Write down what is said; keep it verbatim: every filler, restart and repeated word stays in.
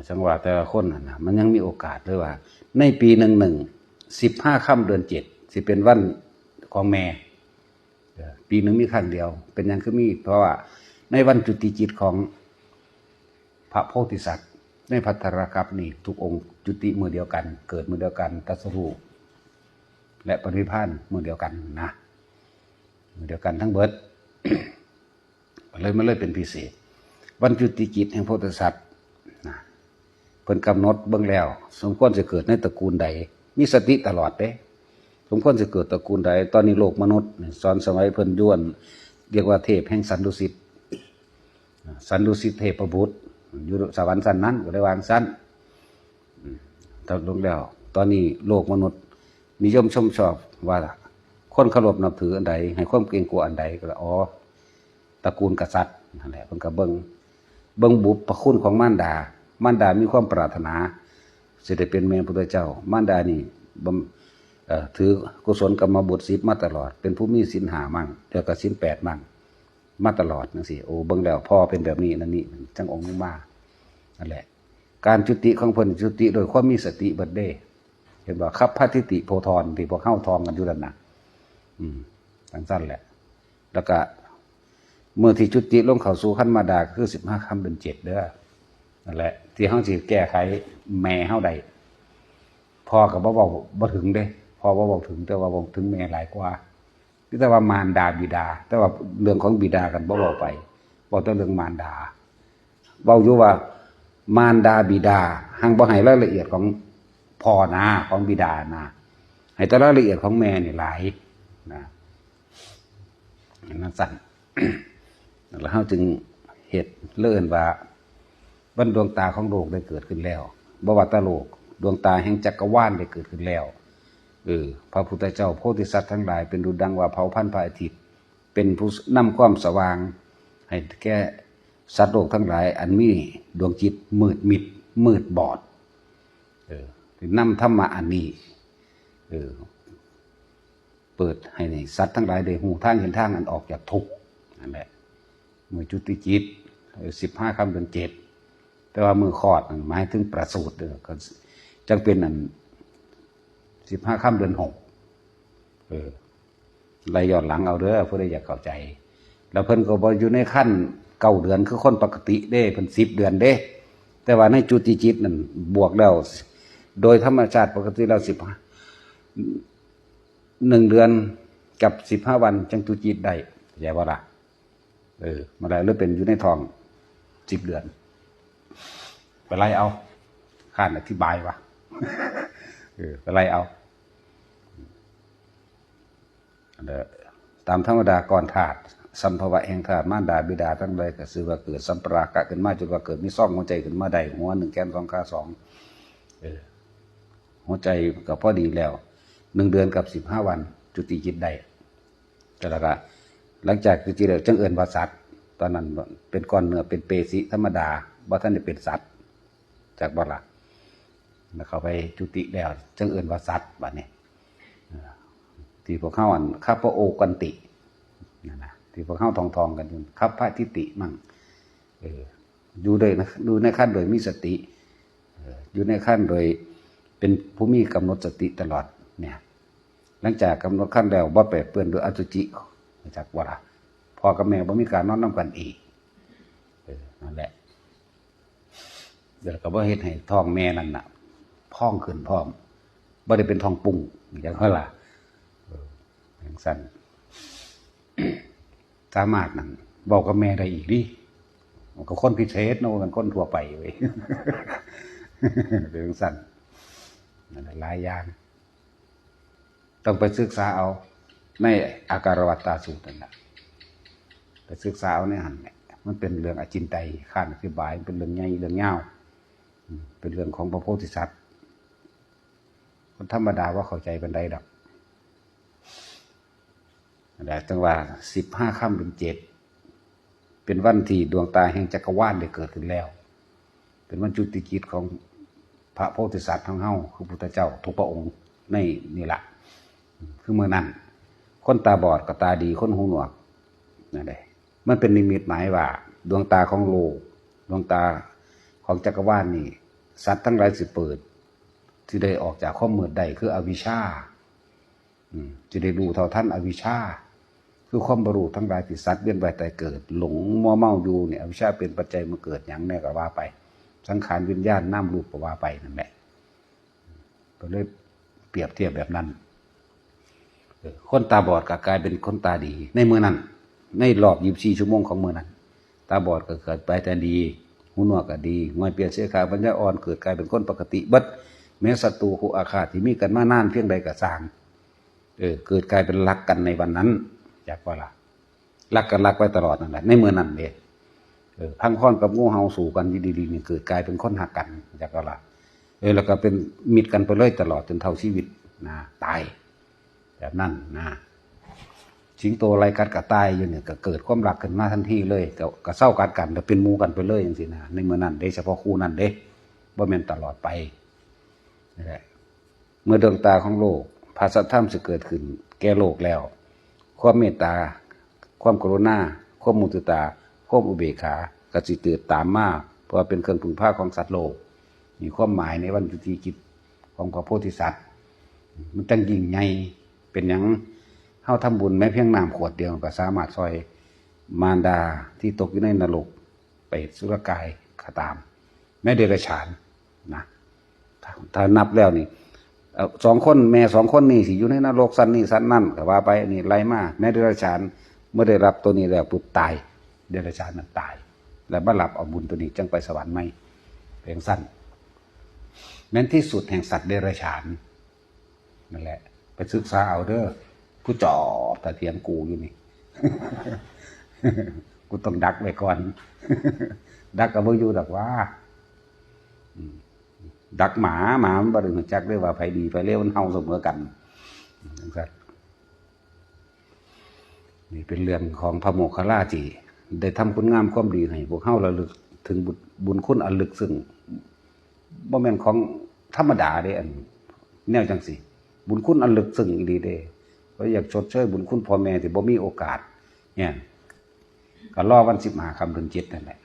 จังว่าแต่ละคนนั่นนะมันยังมีโอกาสเลยว่า ในปีหนึ่งหนึ่ง สิบห้าค่ำเดือนเจ็ด สิเป็นวันของแม่ เออ ปีหนึ่งมีครั้งเดียว เป็นหยังคือมี เพราะว่าในวันจุติจิตของพระโพธิสัตว์ ในภัททรกัปปะนี่ ทุกองค์จุติมื้อเดียวกัน เกิดมื้อเดียวกัน ตรัสรู้และปรินิพพานมื้อเดียวกันนะ มื้อเดียวกันทั้งเบิด เลยมันเลยเป็นพิเศษ วันจุติจิตแห่งพระโพธิสัตว์นะ เพิ่นกำหนดเบิ่งแล้ว สมควรสิเกิดในตระกูลใด มีสติตลอดเด้ สมควรสิเกิดตระกูลใด ตอนนี้โลกมนุษย์นี่ สอนสมัยเพิ่นย้วน เรียกว่าเทพแห่งสันดุสิต สันดุสิตเทพบุตร อยู่สวรรค์ชั้นนั้น ก็เลยวางชั้น อืม ตกลงแล้ว ตอนนี้โลกมนุษย์ นิยมชมชอบว่า คนเคารพนับถืออันใด ให้ความเกรงกลัวอันใด ก็อ๋อ ตระกูลกษัตริย์นั่นแหละ เพิ่นก็เบิ่ง เบิ่งบุพคุณของมารดา มารดามีความปรารถนา สิได้เป็นแม่พุทธเจ้า มารดานี่บำ เอ่อ ถือกุศลกรรมบุตรสิบมาตลอด เป็นผู้มีศีลห้ามั่ง แล้วก็ศีลแปดมั่ง มาตลอดจังซี่ โอ้ เบิ่งแล้วพ่อเป็นแบบนี้นั่นนี่ จังองค์ลงมา นั่นแหละ การจุติของเพิ่นจุติโดยความมีสติเบิดเด้ เห็นบ่ คัพพะทิฏฐิโพธรที่พวกเฮาท่องกันอยู่นั่นน่ะ อืม จังซั่นแหละ แล้วก็มื้อที่จุติลงเข้าสู่คันมารดา ก็คือสิบห้าค่ำเดือนเจ็ดเด้อ นั่นแหละ ที่เฮาสิแก้ไขแม่เฮาได้ พ่อก็บ่เว้าบ่ถึงเด้ พ่อบ่เว้าถึง แต่ว่าเว้าถึงแม่หลายกว่า มีแต่ว่ามารดาบิดา แต่ว่าเรื่องของบิดากันบ่เว้าไป เว้าแต่เรื่องมารดา เว้าอยู่ว่ามารดาบิดา หังบ่ให้รายละเอียดของพ่อนะ ของบิดานะ ให้แต่รายละเอียดของแม่นี่หลายนะ นั่นสั่น แล้วเฮาจึงเฮ็ดเลินว่า วันดวงตาของโลกได้เกิดขึ้นแล้ว บ่ว่าแต่โลก ดวงตาแห่งจักรวาลได้เกิดขึ้นแล้ว เออ พระพุทธเจ้าโพธิสัตว์ทั้งหลายเป็นดุจดังว่าเผ่าพันธุ์พระอาทิตย์ เป็นผู้นำความสว่าง ให้แก่สัตว์โลกทั้งหลาย อันมีดวงจิตมืดมิด มืดบอด เออ ที่นำธรรมะอันนี้ เออ เปิดให้สัตว์ทั้งหลายได้ฮู้ทางเห็นทางอันออกจากทุกข์ นั่นแหละ มื้อจุติจิต เออ สิบห้าค่ำเดือนเจ็ด แต่ว่ามื้อคลอดนั่นหมายถึงประสูติเด้อ ก็จังเป็นอัน สิบห้าค่ำเดือนหก เออ ไล่ย้อนหลังเอาเด้อ ผู้ใดอยากเข้าใจ แล้วเพิ่นก็บ่อยู่ในครรภ์เก้าเดือนคือคนปกติเด้ เพิ่นสิบเดือนเด้ แต่ว่าในจุติจิตนั่นบวกแล้ว โดยธรรมชาติปกติแล้วสิบห้า หนึ่งเดือนกับสิบห้าวันจังจุติได้ เข้าใจบ่ล่ะ เออ มาแล้ว หรือเป็นอยู่ในท้องสิบเดือน ไปไล่เอา ข้านอธิบายวะ เออ ไปไล่เอา อันเด้อ ตามธรรมดาก่อนธาตุ สัมภวะแห่งธาตุ มารดาบิดาทั้งหลายก็ชื่อว่าเกิดสัมปรากะขึ้นมา จนว่าเกิดมีซองหัวใจขึ้นมาได้ หัวหนึ่ง แขนสอง ขาสอง เออ หัวใจก็พอดีแล้ว หนึ่งเดือนกับสิบห้าวัน จุติจิตได้ แต่ละก็ หลังจากจุติแล้วจังเอิ้นว่าสัตว์ ตอนนั้นเป็นก้อนเนื้อ เป็นเปสิธรรมดา บ่ทันได้เป็นสัตว์ จักบ่ล่ะ แล้วเข้าไปจุติแล้วจังเอิ้นว่าสัตว์ บัดนี้ เออ ที่พวกเฮาอัน คัพพะโอกันติ นั่นนะ ที่พวกเฮาท่องๆกันอยู่ คัพพะทิฏฐิมั่ง เออ อยู่โดยนะ อยู่ในครรภ์โดยมีสติ เออ อยู่ในครรภ์โดยเป็นผู้มีกำหนดสติตลอด เนี่ย หลังจากกำหนดครรภ์แล้วบ่แปดเปื้อนด้วยอสุจิ จักบ่ล่ะ พ่อกับแม่บ่มีการนอนนำกันอีก เออ นั่นแหละ เดี๋ยวก็บ่เฮ็ดให้ท้องแม่นั่นน่ะ พองขึ้นพร้อม บ่ได้เป็นท้องปุ้ง จังซั่นล่ะ เออ จังซั่น สามารถนั่น เว้ากับแม่ได้อีกดิ มันก็คนพิเศษเนาะ มันคนทั่วไปเว้ย เป็นจังซั่น นั่นแหละ หลายอย่าง ต้องไปศึกษาเอา ในอาการวัตตาสูตรนั่นแหละ ไปศึกษาเอาในหั่นแหละ มันเป็นเรื่องอจินไตย ข้านอธิบาย มันเป็นเรื่องใหญ่เรื่องยาว อืม เป็นเรื่องของพระโพธิสัตว์ คนธรรมดาว่าเข้าใจปานใดดอก นั่นแหละ จังว่าสิบห้าค่ำเดือนเจ็ด เป็นวันที่ดวงตาแห่งจักรวาลได้เกิดขึ้นแล้ว เป็นวันจุติจิตของพระโพธิสัตว์ของเฮา คือพุทธเจ้าทุกพระองค์ในนี่ล่ะ คือมื้อนั้น คนตาบอดก็ตาดี คนหูหนวก นั่นแหละ มันเป็นนิมิตหมายว่า ดวงตาของโลก ดวงตาของจักรวาลนี่ สัตว์ทั้งหลายสิเปิด สิได้ออกจากความมืดได้คืออวิชชา อืม สิได้รู้เท่าทันอวิชชา คือความบ่รู้ทั้งหลายที่สัตว์เวียนว่ายตายเกิด หลงมัวเมาอยู่เนี่ย อวิชชาเป็นปัจจัยมาเกิดหยังแน่ก็ว่าไป สังขารวิญญาณนามรูปก็ว่าไปนั่นแหละ ก็เลยเปรียบเทียบแบบนั้น เออ คนตาบอดก็กลายเป็นคนตาดี ในมื้อนั้น ในรอบยี่สิบสี่ชั่วโมงของมื้อนั้น ตาบอดก็เกิดไปแต่ดี หูหนวกก็ดี ง่อยเปียกเสขาว ปัญญาอ่อน เกิดกลายเป็นคนปกติเบิด แม้ศัตรูคู่อาฆาตที่มีกันมานานเพียงใดก็ซ่าง เออ เกิดกลายเป็นรักกันในวันนั้น จักว่าล่ะ รักกันรักไว้ตลอดนั่นแหละ ในมื้อนั้นเด้ เออ พังค่อนกับงูเห่าสู้กันอยู่ดีๆ นี่เกิดกลายเป็นคนฮักกัน จักว่าล่ะ เออ แล้วก็เป็นมิตรกันไปเลยตลอดจนเท่าชีวิตนะ ตาย แบบนั้นนะ สิงโตไล่กัดกระต่ายอยู่เนี่ย ก็เกิดความรักขึ้นมาทันทีเลย ก็ ก็เซากัดกัน แล้วเป็นหมู่กันไปเลยจังซี้นะ ในมื้อนั้นเด้ เฉพาะคู่นั้นเด้ บ่แม่นตลอดไป นี่แหละ เมื่อดวงตาของโลก พระสัทธรรมสิเกิดขึ้นแก่โลกแล้ว ความเมตตา ความกรุณา ความมุทิตา ความอุเบกขา ก็สิเกิดตามมา เพราะว่าเป็นเครื่องพึ่งพาของสัตว์โลก มีความหมายในวันจุติกิจของพระโพธิสัตว์ มันจั่งยิ่งใหญ่ เป็นหยัง เฮาทำบุญแม้เพียงน้ำขวดเดียวก็สามารถซ่อยมารดาที่ตกอยู่ในนรก เปรต สุรกายก็ตาม แม้เดรัจฉานนะ ถ้า ถ้านับแล้วนี่ เอ่อ สองคน แม่สองคนนี่สิอยู่ในนรกชั้นนี้ชั้นนั้นก็ว่าไป นี่ไล่มา แม้เดรัจฉาน เมื่อได้รับตัวนี้แล้วปุ๊บตาย เดรัจฉานนั้นตาย แล้วมารับเอาบุญตัวนี้จั่งไปสวรรค์ใหม่ เป็นจั่งซั้น แม้นที่สุดแห่งสัตว์เดรัจฉาน นั่นแหละ ไปศึกษาเอาเด้อ ผู้จอบถ้าเถียงกูอยู่นี่ กูต้องดักไว้ก่อน ดักก็บ่อยู่ดอกว่า อืม ดักหมา หมามันบ่ได้รู้จักเด้อว่าไผดีไผเลว มันเห่าเสมอกัน อืม จั่งซั้น นี่เป็นเรื่องของพระโมคคัลลาที่ได้ทำคุณงามความดีให้พวกเฮาระลึกถึงบุญ บุญคุณอันลึกซึ้ง บ่แม่นของธรรมดาเด้ อันแนวจั่งซี้ บุญคุณอันลึกซึ้งอีหลีเด้ ก็อยากชดเชยบุญคุณพ่อแม่ที่บ่มีโอกาส เนี่ย ก็รอวันสิบห้าค่ำเดือนเจ็ดนั่นแหละ